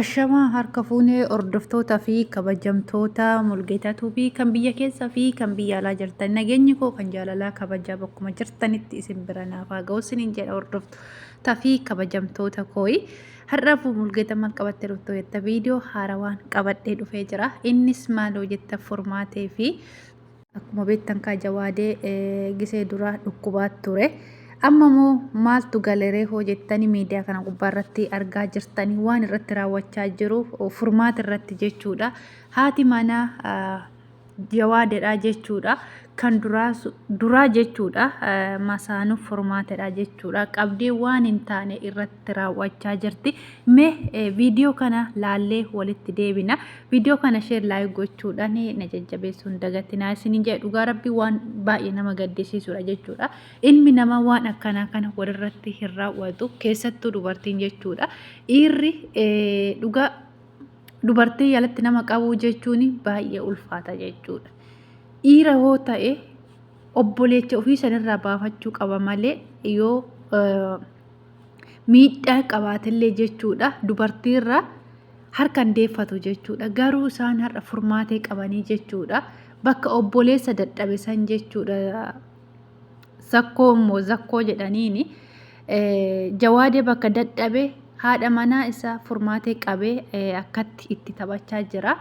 Ashamaa harka fuunee hordoftoota fi kabajamtoota Mulgeetaa Tuubii kan biyya keessa fi kan biyya alaa jirtan nageenyi koo kan jaalalaa kabajaa bakkuma jirtanitti isin bira naaf haa ga'u isiniin jedha hordoftoota fi kabajamtoota kooyi. Har'aaf Mulgeetaa maal qabattee dhufte jetta viidiyoo haarawaan qabadhee dhufee jira. Innis maaloo jetta furmaatee fi Akkuma beektan kaa jawaadee gisee duraa dhukkubaa ture. Amma immoo maaltu galeree hoo jettanii miidiyaa kana gubbaa irratti argaa jirtanii waan irratti raawwachaa jiru furmaata irratti jechuudha. Haati manaa jawaadeedha jechuudha. Kan duraa jechuudha. Masaanuu furmaatedha jechuudha. Qabdee waan hin taane irratti raawwachaa jirti. Mee viidiyoo kana laallee walitti deebina. Viidiyoo kana share like gochuudhaan na jajjabeessuu hin dagatinaa isiniin jedha. Dhugaa rabbii waan baay'ee nama gaddisiisudha jechuudha. Ilmi namaa waan akkanaa kana walirratti hin raawwatu keessattuu dubartiin jechuudha. Dhiirri dhugaa dubartii jalatti nama qabuu jechuun baay'ee ulfaata jechuudha. Dhiira hoo ta'e obboleecha ofii sanirraa baafachuu qaba malee yoo miidhaa qabaatellee jechuudha dubartiirra harka hin deeffatu jechuudha. Garuu isaan har'a furmaatee qabanii jechuudha. Bakka obboleessa dadhabe san jechuudha. Zakkoo immoo zakkoo jedhaniini jawaadee bakka dadhabe haadha manaa isaa furmaatee qabee akkatti itti taphachaa jira.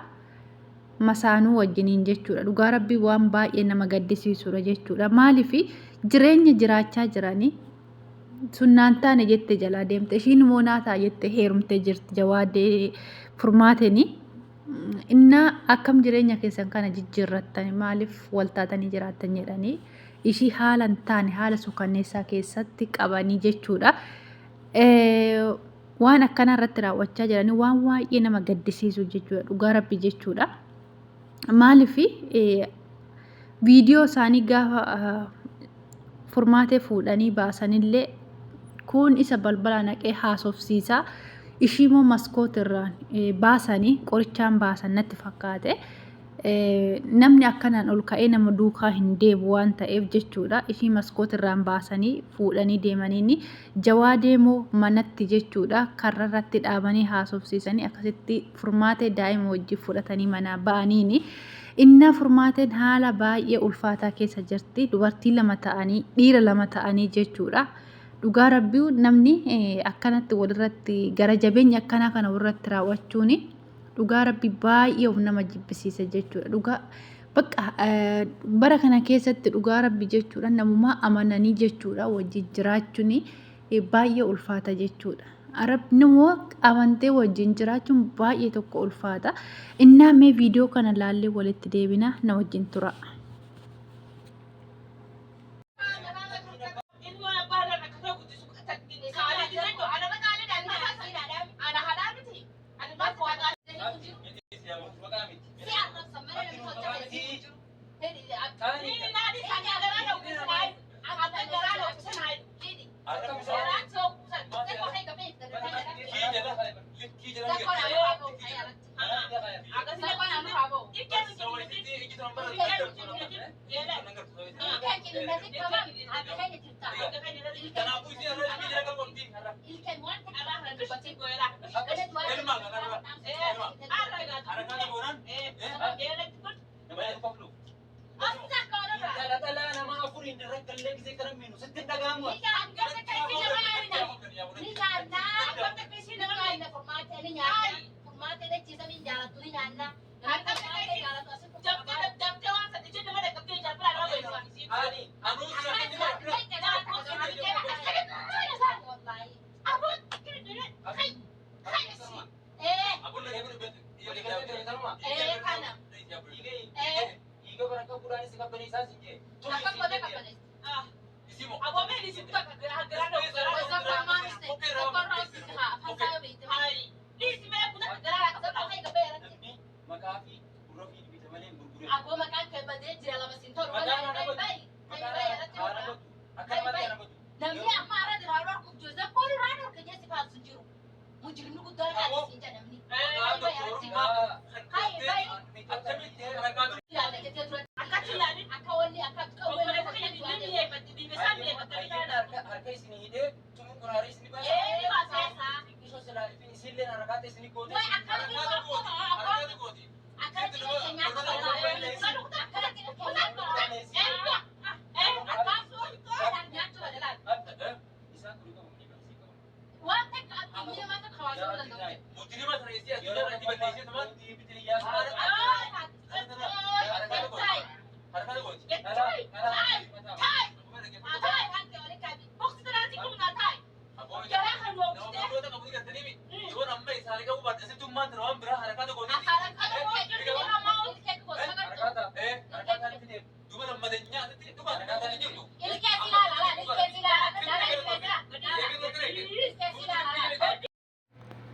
Masaanuu wajjiniin jechuudha. Dhugaa rabbii waan baay'ee nama gaddisiisudha jechuudha. Maaliif jireenya jiraachaa jiranii sun naan taane jette jalaa deemte ishiin immoo naa ta'a jette heerumte jirti jawaadee furmaateni innaa akkam jireenya keessan kana jijjiirrattani maaliif wal taatanii jiraattan jedhanii ishii haala hin taane haala suukanneessaa keessatti qabanii jechuudha. Waan akkanaa irratti raawwachaa jiranii waan baay'ee nama gaddisiisu jechuudha dhugaa rabbi jechuudha. Maaliif viidiyoo isaanii gaafa furmaatee fuudhanii baasanillee kuun isa balbala naqee haasofsiisaa ishii immoo maskootirraan baasanii qorichaan baasan natti fakkaate. Namni akkanaan ol ka'ee nama duukaa hin deemu waan ta'eef jechuudha. Ishii maskootirraan baasanii fuudhanii deemaniini jawaadee immoo manatti jechuudha karrarratti dhaabanii haasofsiisanii akkasitti furmaatee daa'ima wajjin fudhatanii manaa ba'aniini. Innaa furmaateen haala baay'ee ulfaataa keessa jirti. Dubartii lama ta'anii dhiira lama ta'anii jechuudha. Dhugaa rabbii namni akkanatti walirratti gara jabeenya akkanaa kana walirratti raawwachuuni dhugaa rabbi baay'ee of nama jibbisiisa jechuudha. Dhugaa bakka bara kana keessatti dhugaa rabbi jechuudha namumaa amananii jechuudha wajjin jiraachuun baay'ee ulfaata jechuudha. Arabni immoo amantee wajjin jiraachuun baay'ee tokko ulfaata. Innaa mee viidiyoo kana laallee walitti deebina na wajjin tura.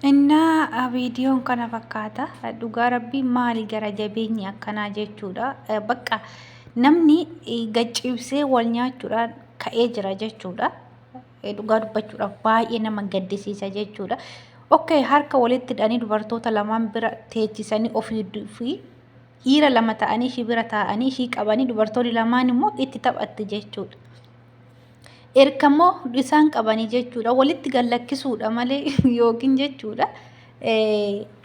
Innaa viidiyoon kana fakkaata. Dhugaa rabbii maali gara jabeenyi akkanaa jechuudha. Bakka namni gaccibsee wal nyaachuudhaan ka'ee jira jechuudha. Dhugaa dubbachuudhaaf baay'ee nama gaddisiisa jechuudha. Okay, harka walitti hidhanii dubartoota lamaan bira teechisanii ofii fi dhiira lama ta'anii ishii bira taa'anii ishii qabanii dubartoonni lamaan immoo itti taphatti jechuudha. Erga immoo isaan qabanii jechuudha walitti gad lakkisuudha malee yookiin jechuudha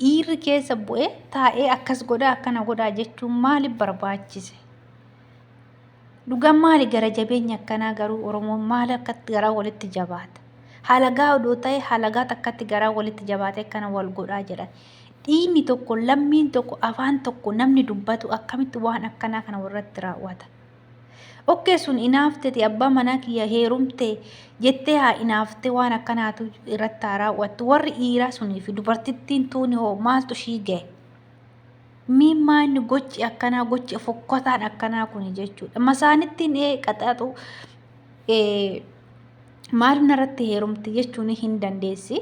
dhiirri keessa bu'ee taa'ee akkas godhaa akkana godhaa jechuun maaliif barbaachise? Dhugaan maali gara jabeenya akkanaa garuu Oromoon maal akkatti garaa walitti jabaata? Halagaa odoo ta'e halagaa takkatti garaa walitti jabaatee akkana wal godhaa jedhan. Dhiigni tokko lammiin tokko afaan tokko namni dubbatu akkamitti waan akkanaa kana warratti raawwata? Okkee sun inaafteti abbaa manaa kiyya heerumte jettee haa inaaftee waan akkanaatu irratti haa raawwattu. Warri dhiiraa sunii fi dubartittiin tuuni hoo maaltu ishii gahe? Mii maanni gochi akkanaa gochi fokkotaan akkanaa kuni jechuudha. Masaanittiin ee qaxaxu maal narratti heerumti jechuun hin dandeessi.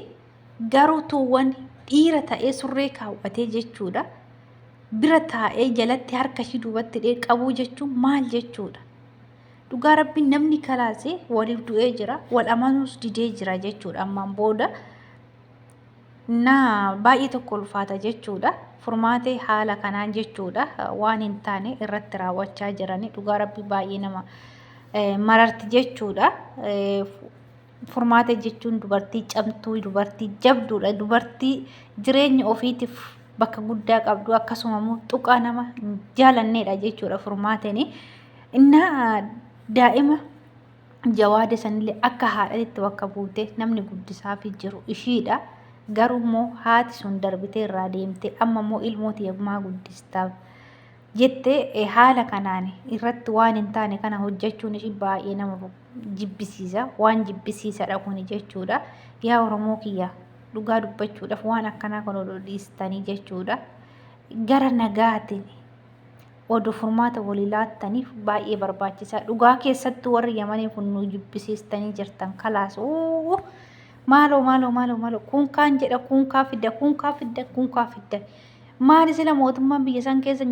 Garuu tuuwwan dhiira ta'ee surree kaawwatee jechuudha. Bira taa'ee jalatti harka ishii duubatti hidhee qabuu jechuun maal jechuudha? Dhugaa rabbiin namni kalaasee waliif du'ee jira, wal amanuus didee jira jechuudha ammaan booda. Na baay'ee tokko ulfaata jechuudha. Furmaatee haala kanaan jechuudha waan hin taane irratti raawwachaa jirani dhugaa rabbi baay'ee nama mararti jechuudha. Furmaatee jechuun dubartii camtuu, dubartii jabduudha, dubartii jireenya ofiitiif bakka guddaa qabdu akkasuma immoo tuqaa nama hin jaalanneedha jechuudha furmaateen. Innaa daa'ima Jawaade sanillee akka haadhatitti bakka buute namni guddisaafii jiru ishiidha. Garuu immoo haati sun darbitee irraa deemte amma immoo ilmoo tiyya maa guddistaaf jettee haala kanaan irratti waan hin taane kana hojjechuun ishii baay'ee nama jibbisiisa. Waan jibbisiisadha kuni jechuudha. Yaa Oromoo kiyya dhugaa dubbachuudhaaf waan akkanaa kana odoo dhiistanii jechuudha. Gara nagaatiin odoo furmaata walii laattaniif baay'ee barbaachisaa. Dhugaa keessattuu warri Yamanii kun nu jibbisiistanii jirtan kalaas. Uuu maaloo maaloo maaloo maaloo kun kaan jedha kun kaa fidda kun kaa fidda kun kaa fidda. Maali sila mootummaan biyya san keessa